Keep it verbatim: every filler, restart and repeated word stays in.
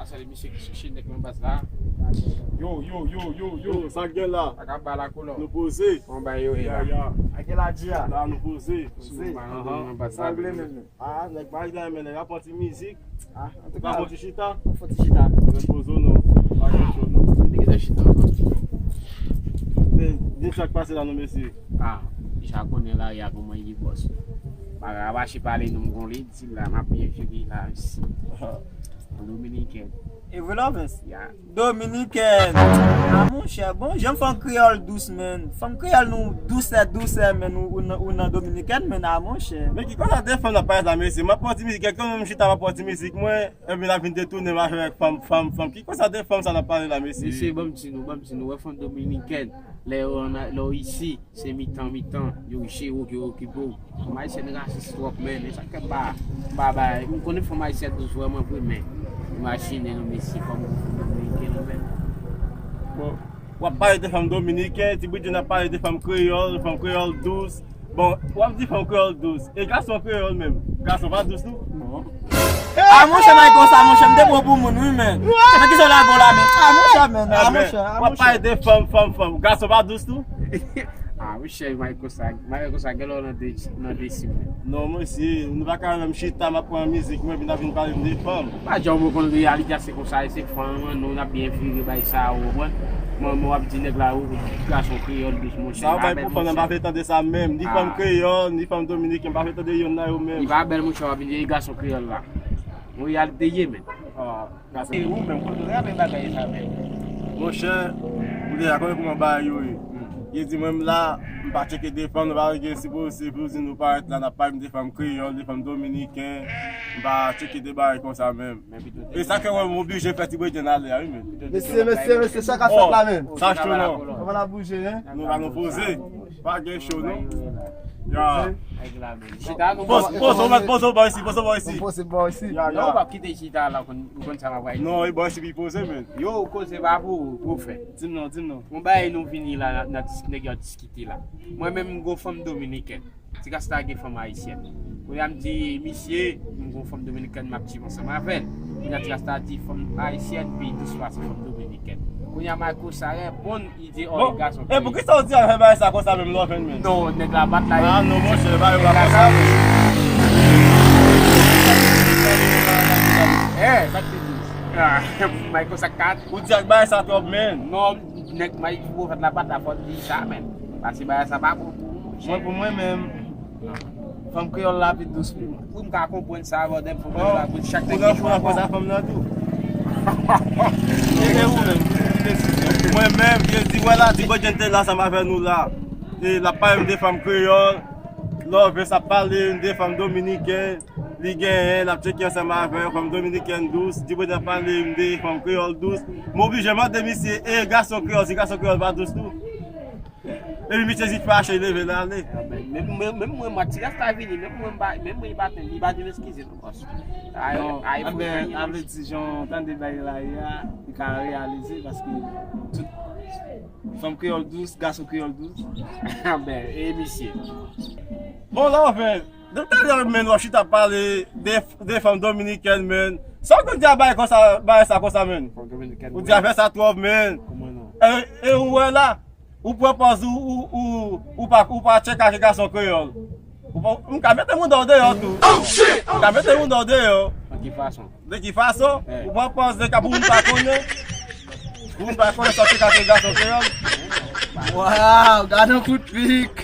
Sa se misye ki sou chenèk nan baz la. Yo, yo, yo, yo, yo. Yo, sa k gen la? Sa k ap ba la koulè. Nou poze. Bon, ba yo, e la. Ya, ya. Sa k gen la, di a? La, nou poze. Poze. Ahan. Sa vle menm. Ah, nèg pa gen men, nèg ap fè ti mizik. Ah, an tou ka, fè ti chita. Fè ti chita. Mwen poze w non. Pa gen cho non. Nèg sa chita ankò. Men, de sa k pase la non, mesye. Ah, deja konnen la, y a kòman ye, bòs. Pa mache pale non, m gon li di la, m ap byen jere la, isi. Dominiken. E vre, Lovens? Ya. Dominiken. Ah, monchè, bon, jan fanm kreyòl dous, men. Fanm kreyòl nou dousè, dousè, men, ou, ou nan, ou nan Dominiken, men, ah, monchè. Men ki kote de fanm nan parèt la, mesye? M ap pran ti mizik, kèk moun m chita, m ap pran ti mizik, mwen, epi l ap vin detounen, m ap fè fanm, fanm, fanm. Ki kote de fanm sa n ap pale la, mesye? Mesye, ban m di nou, ban m di nou, wè fanm dominiken, lè yo ann, lè yo isi, se mitan, mitan, yo riche, yo ki okipe w. Fanm ayisyèn rasis twòp, men, e sa k fè m pa, m pa bay, m konnen fanm ayisyèn dous vrèman vre, men, imajine non, mesye, kòman yon fanm dominiken non, men. Bon, w ap pale de fanm dominiken, ti Britney ap pale de fanm kreyòl, fanm kreyòl dous. Bon, w ap di fanm kreyòl dous. E gason kreyòl menm? Gason pa dous tou? Non. Ah, monchè, bay konsa, monchè, m te pran pou moun, wi, men. Men ki sa w lage w la, men? Ah, monchè, men. Ah, monchè, ah, monchè. W ap pale de fanm, fanm, fanm. Gason pa dous tou? Ah, monchè, bay konsa, bay konsa, gen lè w nan de, nan de sim, men. Non, mesye, nou pa ka menm chita, m ap pran mizik, mwen, epi n ap vin pale m de fanm. Pa janm ou konn reyalite a, se konsa, e se fanm, nou, n ap byen vire bay sa, ou konprann? Mwen, mwen, w ap di nèg la, ou, gason kreyòl dous, monchè. Sa w bay pou fanm nan, m pa vle tande sa menm. Ni fanm kreyòl, ni fanm dominiken, m pa vle tande yonn nan yo menm. Li pa bèl, monchè, w ap vin di, e gason kreyòl la. Yon reyalite ye, men. Ah, gason. E ou menm, kote w rale bagay sa menm? Monchè, ou deja konnen kòman bagay yo ye. Hmm. Yo di mwen m la, m pa tcheke de fanm, nou pa gen sipoze pou di nou parèt la, n ap pale m de fanm kreyòl, de fanm dominiken, m pa tcheke de bagay konsa menm. E sa fè wè m oblije fè ti bredjenn ale a, wi, men. Mesye, mesye, mesye, sa k ap fèt la, men? Sa cho non. Kòman n ap bouje, en? Nou pa nou poze. Pa gen cho, non. Ya. Poze, poze, poze, poze, bò isi, poze, bò isi. Poze, bò isi. Ya, ya. Non, ou p ap kite chita la, ou konn, ou konn sa m ap bay. Non, e bò isi, pi poze, men. Yo, koze pa pou ou, pou fè. Di m non, di m non. Yon bagay nou vini la, nan, nan dis-, nèg yo ap diskite la. Mwen menm, m gon fanm dominiken. Ti Rasta gen fanm ayisyèn. Kounye a m di, misye, m gon fanm dominikèn, m ap viv ansanm avè l. Kounye a Ti Rasta di fanm ayisyèn pi dous pase fanm dominikèn. Kounye a Marco sa reponn, li di, oh, e gason. E poukisa w di afè bagay sa konsa menm, Loven, men? Non, nèg la bat la. Ah, non, monchè, bagay yo pa konsa, men. Eh, sa k te di? Ah, Marco sa kat. Ou di ak bagay sa twòp, men. Non, nèg Marco pwofèt la bat la, fò l di sa, men. Pase bagay sa pa bon pou ou, monchè. Mwen, pou mwen menm, fanm kreyòl la pi dous pou mwen. Wi, m ka konprann sa, brother, fanm kreyòl la, pou chak nèg gen chwa. Ou nan fwa sa fanm nan tou. E, e ou menm, ki desizyon? Mwen menm, yo di, wè la, Ti Bredjenn te la, ansanm avè nou la. E l ap pale m de fanm kreyòl. Loven ap pale m de fanm dominikèn. Li genyen, l ap tcheke ansanm avè yon fanm dominikèn dous. Ti Bredjenn ap pale m de fanm kreyòl dous. M oblije mande misye, e gason kreyòl, si gason kreyòl pa dous tou? Epi misye jis fache, leve l ale. Menm, menm, menm mwen, mwen, Ti Rasta vini, menm mwen, m pa, menm mwen, li pa, li pa janm eskize non, bòs. Non, sa vle di, jan w tande bagay la ye a, li ka reyalize, paske tout fanm kreyòl dous, gason kreyòl dous. Anben, e misye? Bon, Loven, depi talè, men, w ap chita pale de, de fanm dominikèn, men. Sa w konn di a bagay konsa, bagay sa konsa, men? Fanm dominikèn. Ou di afè sa twòp, men. Kòman non? E, e ou wè la, ou pran pòz ou, ou, ou, ou pa, ou pa tcheke ak gason kreyòl. Ou pa, m ka mete mouda w deyò tou. Oh, shit! M ka mete mouda w deyò. Nan ki fason? De ki fason? Eh. Ou pran pòz de ka pou moun pa konnen. Pou moun pa konnen sa w tcheke ak gason kreyòl. Waw, gade yon kout pik.